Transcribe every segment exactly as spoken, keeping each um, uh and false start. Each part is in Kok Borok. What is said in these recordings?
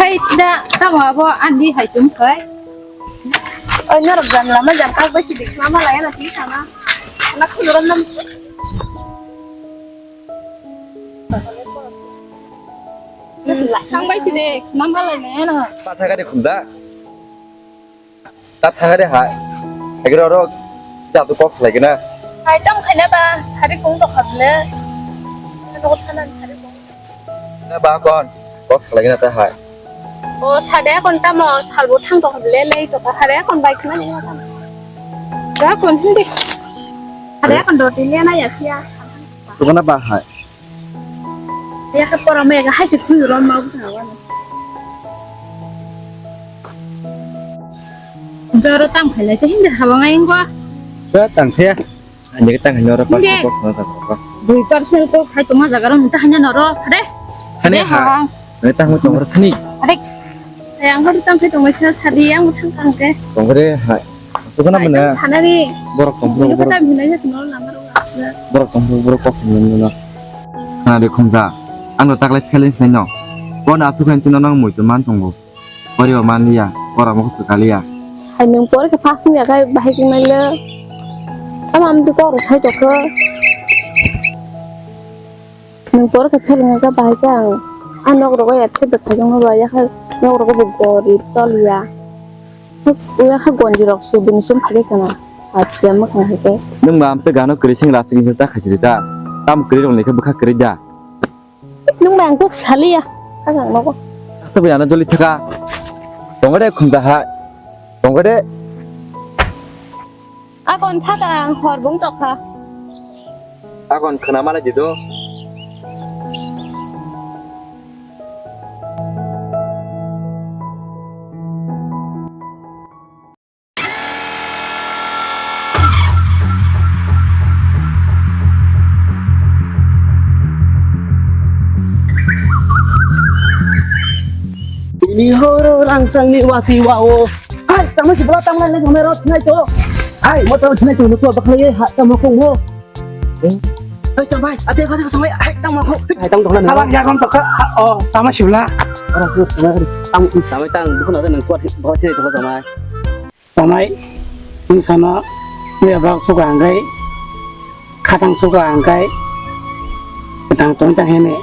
Hai sida, tamo abo andi hai tum khai. Oi, norok jan lama jan tak bai sidi lama laya na ti sana. Anak khuluran nam. Sang bai sidi, nam alai na na. Patha gari khumda. Ta thang de hai. Agro ro ja tu kok khlai gina. Hai tam khaina ba sari kong to khable. Ano thana sari kong. Na ba kon kok khlai gina ta hai. O sade kon tamo salbo thang to khable lei to ka sade kon bai khna ni tam. Ja kon hindi. Sade kon do ti le na ya sia. Tu kana ba hai. Ya khe pora maya khe hai se khui rom ma busa wa. Joro tang khailai se hindi haba ngai ngo. Ba tang khe. Ani ke tang hanya ora pas Hindi. Ko ko ko. Dui personal ko khai tongma jaga ro muta hanya noro. Ade. Hane Ade ha. Hang. Ani tang mo tong ro khani. Ade. Yang ko tang khai tongma sa sadi yang mo thang tang ke. Tong re ha. Ko na Hai, mana? Tang sana ni. Borok tong Ini borok. Kata bina ya semua lama ro. Borok tong borok kok ni na. Na de khumja. Ang no taklai feelings nai no. Ko na su khan chino nang mui to man tongo. Poriba manliya, pora mokhe swkaliya. Hai nwng porikha pass wngya khe bahai khe naile. Tamo amtwi kok rw sai tongkha. Nwng porikha fail wngya khe bahai khe ang, ang nok rogo ya thik thajak no ba, yakhe nok rogo bo gorib choliya. Yakhe gonji rok se bini sum phai khe khna. Acha mwkhang hai khe. Nwng ba amsa gano kwrwi sing rasing hinwi ta khaisidi ta. Tam kwrwi rok ni khe bwkha kwrwi da. Nwng bai ang kok saliya. Ang ang nogo. Aswk bai ano joli thaka. Tongode khumda hai. Tongode. Akon thaka ang hor bung tokha. Akon khna male jido. Ini horo rangsang ni wati wao. Hai, tamo si bola tamo lai tamo rot nai to. Hai, mo tamo sinai to mo to bakle ha tamo ko mo. Hei, chambai, ate ko, ate ko, chambai, hai, tang mako. Hai, tang dong na. Sabar ya, kon to ka, oh, sama sibla. Ora, tu, tang, tang, tang, tang, bukan ada nang kuat, bawa sini, tu, chambai. Chambai, ini sana, ini abang suka angkai, kadang suka angkai, kadang tong tang ini,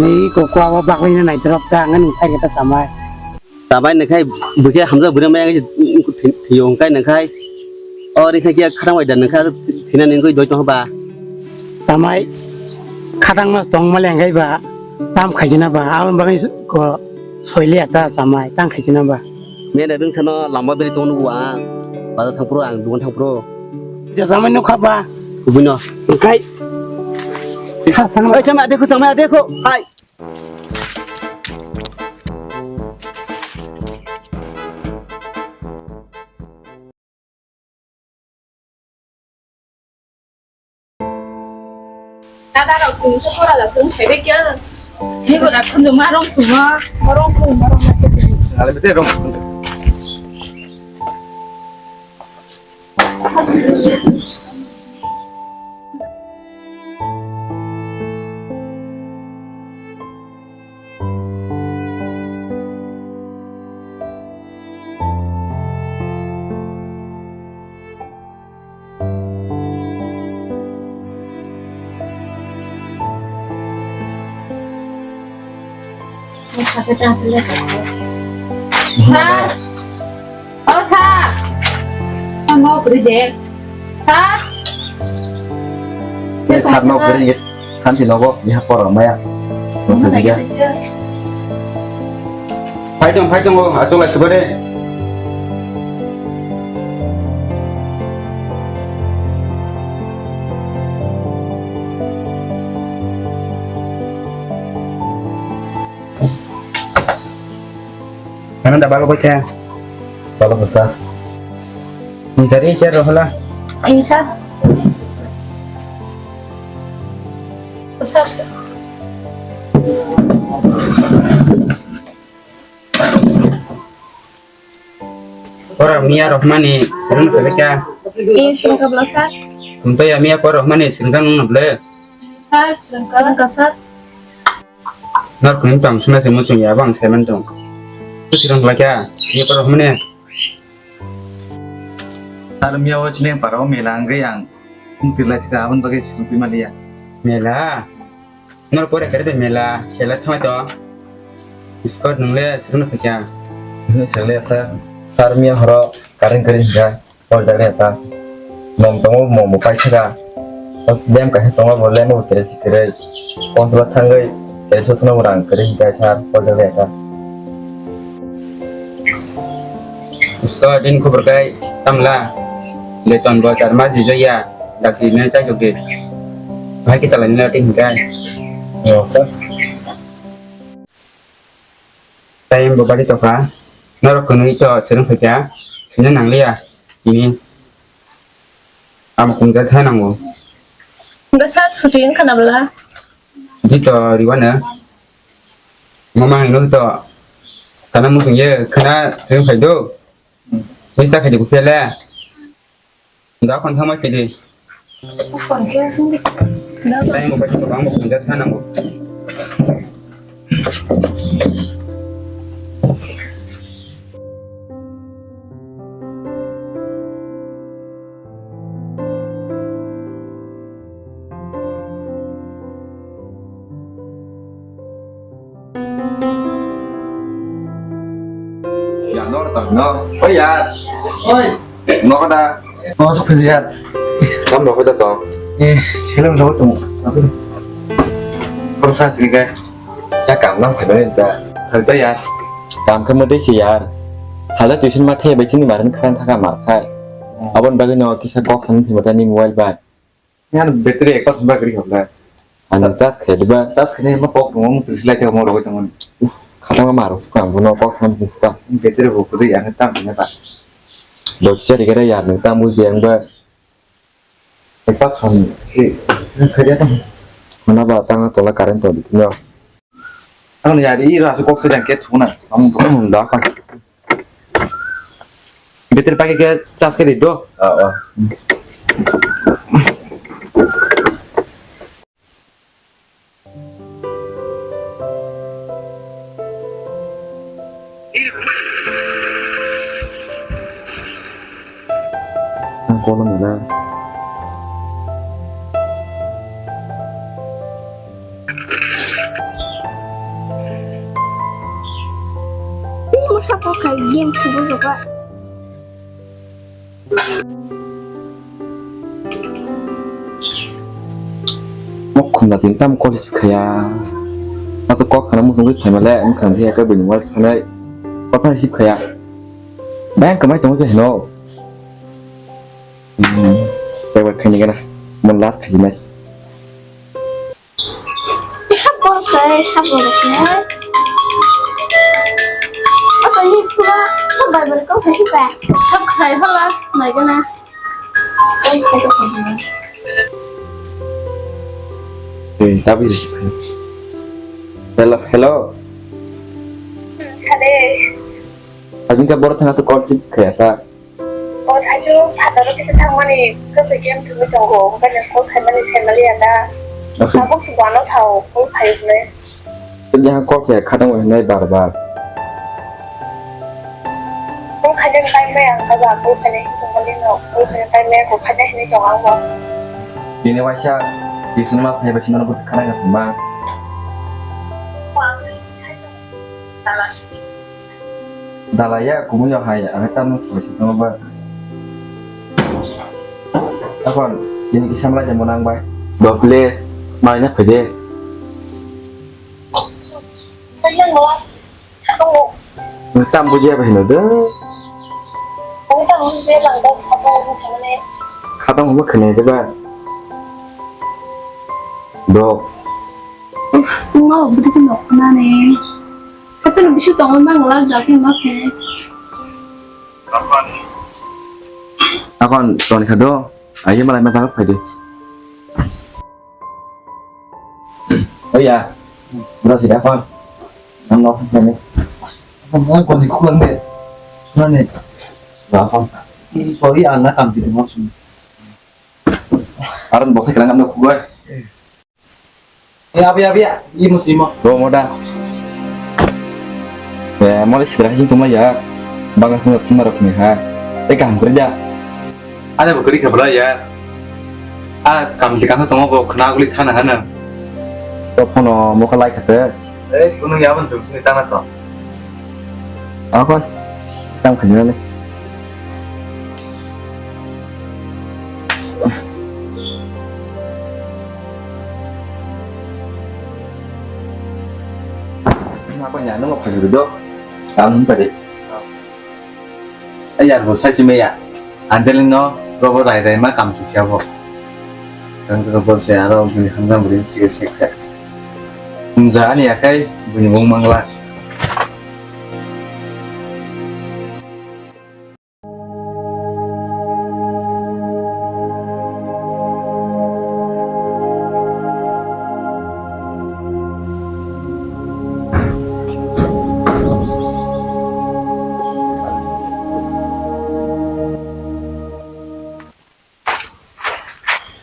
ini kok kuat abang ini naik terus, jangan angkai kita chambai. Tabai nangkhai bwkhe hamjak bwrwi maya thwi-, thwiyo hwnkhe nangkhai. O risa kiya khatang bai da nangkha thwinani wngwi doi tongkha ba. Tamai khatang mas tong male hwnkhe ba tam khaijina ba aboni bagwi ko soili ata tamai tang khaijina ba. Mene rwngsano lama dori tong nugo ang. Bazar thangphuru ang dugan thangphuru. Ja jamai nukha ba. Kubuino. Hwnkhe. Oi, chamai adekho, chamai adekho. Hai. Dada rok tong khe pora da sung sebe kya. Ni gora khundu marong suma, marong khundu marong na. Ale bete rong. Sir. O sir. Ano beri dek. Sir. Eh, sir, no beri dek. Thanti nogo, biha pora maya. Phai tong, phai tong, o, achuk lai suba de. Ano da balo bwkha? Balo bwsa. Ni gari chair rohla. Ai sir. Sir, sir. Ora miya rohmani rung thalika. Ni singka bla sir. Kunto ya miya ko rohmani singka nung nable. Sir, singka. Singka sir. Nor kuning tong suna se muchung ya bang semen tong. Sirang laka, ye paro humne. Sar miya o chine paro mela angge yang. Tirla chika abon bagai sumpi malia. Mela. Nor pore kare de mela, sela thama to. Iskot nungle sirang laka. Sele sar. Sar miya horo karing karing ja. Hor jaga ta. Mom tongo, mom bo paithaka. Lem kaisa tongo, bo lem bo tere sikere. Kontla thangwi tere sotno rang kere hikai sar, hor jaga ta. Usko din khubur kai tamla. Beton bo charma jujaya. Dakti ne chai jogi. Hai ke chalai ne tin kai. Yo, sir. Tei bo bari tokha, norok kwnwi to swrwng phaikha, swina nangliya, tini amo kungjakha nango. Hwnkhe sir, suti wngkha na bwla? Di to riwano, mama hinwi to kana muchung ye khwna swrwng phai do, mista khai di kuphele. Da kon thangma sidi. Kon khe sung di. Da. Tei mo bai bang mo kunja thanango. Ya, nor tong, nor. Oi, ya. Oi. Nor da. Nor sok phai ya. Tam rok da tong. Eh, seleng rok tong. Kor sa kri ga. Ya, kam nang phai da. Sal da ya. Kam khe mode si ya. Hala tuition ma the bai sini maran khan thaka mar khai. Abon bagwi no kisa kok san thima tani mobile bai. Yan battery ekor sumba gari hokla. Ano charge khai diba? Charge khai ma kok tongo, mung tris lai tongmo rogoi tongo. Khatang ma rok sukang bono kok sam sukang. Battery bo kudui ang tam na ba. Dok chari gara ya no tam buji ang ba. Ekor sam si khai dia tam. Mana ba tang tola current to di no. Ang ni ari ira su kok sedang ke thuna. Ang da ka. Better pakai ke charge ke di do. Oh, oh. Ang kolom na. Ini masa kok kayak game terus apa? Mok khumna tin tam kok receive khaya. Masa kok sana musung ri phaima le, ang khana ya ka bini wal sanai. Kok receive khaya. Bang kamai tongo je hino. Hmm. Taiwa khaini gana. Mon lat khainai. Sab kor khe, sab kor khe. Oto hi pura, ko bai bai ko khe pa. Sab khai hala, nai gana. Ei, tabi receive khai. Hello, hello. Hello. Ajin ka bor thanga to call receive khai ta. O thaichu phataro kisa thangmani kwthwi game thwngwi tongo, onkhaino call khaimani saimaliya da. Aswk. Tabuk se bono sao, call khaio hwnwi. Tei yaha call khe khatang bai hwnwi bar bar. Call khainani time bai ang kha ba, call khainai hinwi tongmani no, call khainai time bai ang kha khainai hinwi tongo ang bo. Tini waisa tuition ma phai bai sinano bwkha khanai no thangma. Dalai ya, kumui yo hai, ang tamo thoi se tamo ba. Akhon, tini kisa mlai jamo nang bai. Ba please, mai na phede. Tam bujiya bai no de. Khatang mo khne de ba. Do. Uf, nga budi ko nok na ne. Kata no bisu tong mang la ja ke ma ke. Akhon toni kha do. Aye malai ma ta phai de. Oh ya. Bro sida akhon. Nang nok phai ne. Akhon mo ko ni khulon de. Nani. Akhon. Ini sorry ang na kam di mo sum. Aron boksa kelang amno khugoi. Eh, abi, abi, ya. Imo, imo. Bo moda. Ya, Mole sidra hai tongma ya. Bagan sung thumma rok ni ha. Tei kaham kwrwi da. Ani bo kwrwi kha bwla ya. A kam ti kasa tongma bo khna guli thana hana. To phono mokha lai kha te. Ei, kunu ya ban tu ni tana to. Ako. Tam khani na ni. Apa nya nung apa sudah do? Tam tadi. Ayar bo sai chimaya. Antelino robo rai rai ma kam kisa bo. Tang tang bo se aro bini hamjang bini sik sik se. Umja ani akai bini bung mangla.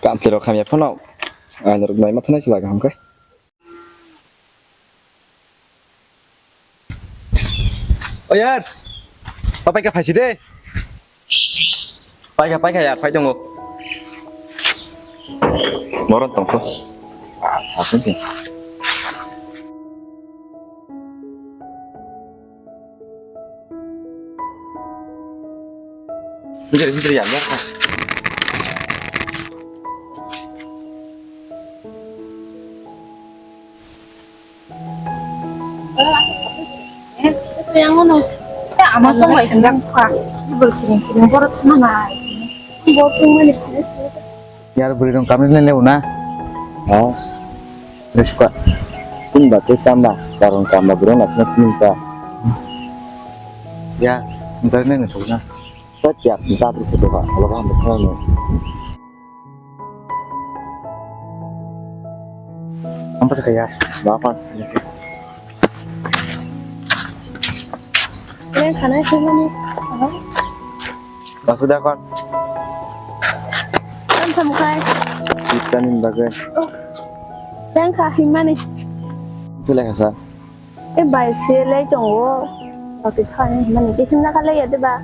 Kamchwlwi rok hamya phano ang norok naima thanai se lagi hamkhe. O yar, papai ka phaisi de. Paikha, paikha yar, phai tongo. Moron tongkho. Ah, asing sih. Bidiri, bidiri yar, yar. Yang ngono. Ya, ama song bai kendang kha. Bol kini kini borok mana. Bol kini mani. Yar bwrwi rong kamri le lew na. Ha. Reska. Kun ba te tamba, karong tamba bwrwi na sini sini ta. Ya, ntar ne ne sokna. Sa tiap ntar tu tu ha, kalau kan betul ne. Ampa sa kaya, ba kan. Yang sana sini ni. Maksud apa? Kan sama kai. Kita ni bagai. Oh. Yang kah himani. Itu lah sa. E bai se lai tongo. Bakti thani himani kisim na khalai ya deba.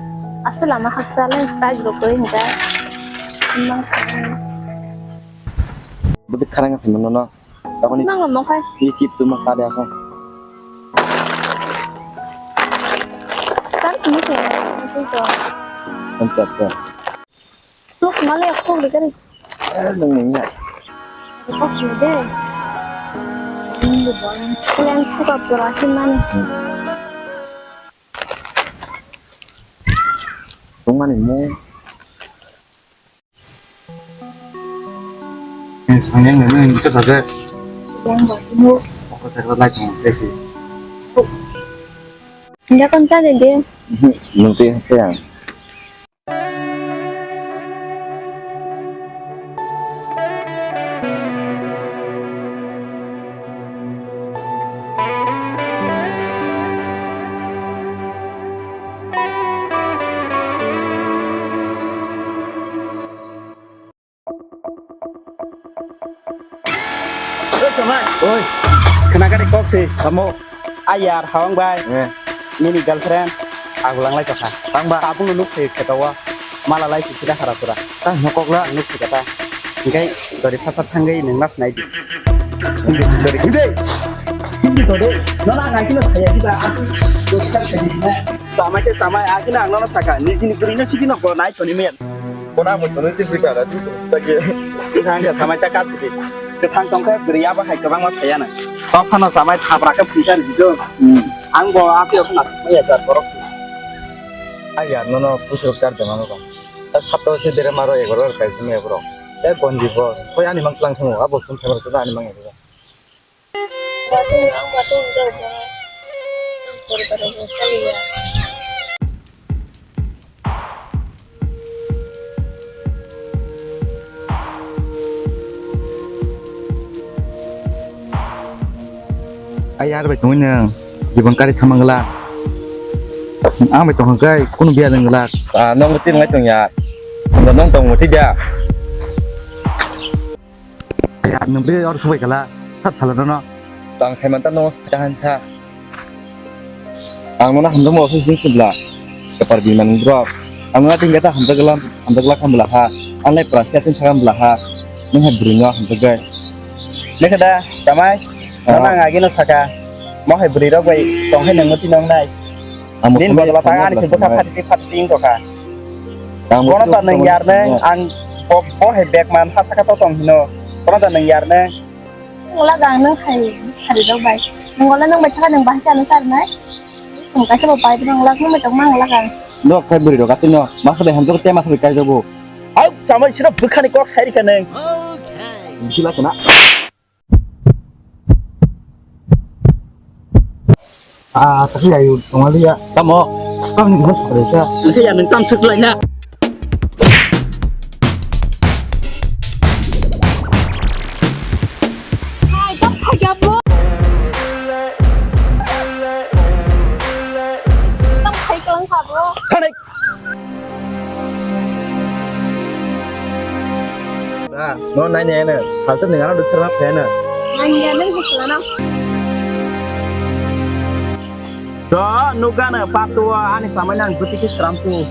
Asal lama haksa lai tai rok koi hinga. Mang kharang. Budi kharang kha mano no. Tamo ni. Mang mo khai. Ni chip tu ma kha de kha. Tan sini se. Itu to. Acha acha. Tuk male kok de kari. Eh, nung nung ya. Kok sini de. Ini bolong. Kalian suka berhasil mana? Tungmani mo. Yang yang yang itu saja. Yang baru. Aku saya lagi mau sih. Enggak kan tadi dia. Nanti saya. Oi, khna kari kok se. Tamo. Ayar, hawang bai. Eh. Nini girlfriend, agulang lai tokha. Tang ba? Tabung nuk se kheto wa. Mala lai si sida khara pura. Tang no kok la. Nuk se kata. Engkai dori pha pha thangwi nung nas nai di. Hindi, hindi to de. Hindi to de. No na ngai kino saya juga. Aku dosa tadi na. Samai ke samai, aku na ang no saka. Ni jini kuri no sigi no ko nai to ni men. Kona mo tono ti bika da tu ta ke. Thang ka samai ta ka ti. Ke thang tong ka bri ya ba hai ka bang ma thaya na. To phano samai thapra ka phi ka ri do. Ang bo a ti na ya jar borok. Ai ya no no pusu kar de ma ko. Ta sapto se dere maro egoro kai simi egoro. E gonji bo. Ko ani mang tlang sungo abo sum themar ta ani mang egoro. Ai yar bai tongwi nang, jibon kari thangma glak. Ang bai tongkha khe kunu biya nang glak. Ah, nong tin ngai tong ya. Nong tong mati dia. Kaya nwng bwrwi oro subai kala, sat sala nono. Tang sai manta no sa han sa. Ang nono hamjakma office ni sibla, kepar biman rok. Ang nono tingkata hamjakla, hamjakla kambla ha. Ang lai prasya tin thakam bla ha. Nung hai bwrwi no hamjakgwi. Lekha da, tamai. Ah. Nono ang agi no saka. Mo hai bwrwi rok bai tong hai nang mati nong nai. Ang mo Nin tongmani bodol ta tongmani ani bla se bwkha tongmani. Phatri phatri wng tokha. Ang mo Bono ta tongmani nwng yar nung, tongmani. Ang bo, bo hai bag man ha saka to tong hino. Bono ta nwng yar nung. Wala gang nung khai, khai rok bai. Nwng wala nung bai saka nung bahai sa nung sar nai. Nwng kaisa bo pai nwng wala nung bai tong mang wala gang. No khai bwrwi rok atino. Masa bai hamjak te masa bai kai jago. Au, chamai sino bwkhani kok sai rikha nwng. Bisi la kana. Ah, tapi ayo, tongaliya. Tamo, tamo ni gimana sih, Kak? Nanti ya, nang tam sik lain ya. Hai, tam kaya bro. Tam kaya kelang kha bro. Kanai. Ah, no nai ne ne. Halta ni ngana dukha ma phena. Nang ya nang husla na. Do, nugana patu ani samai nang guti ki srampu.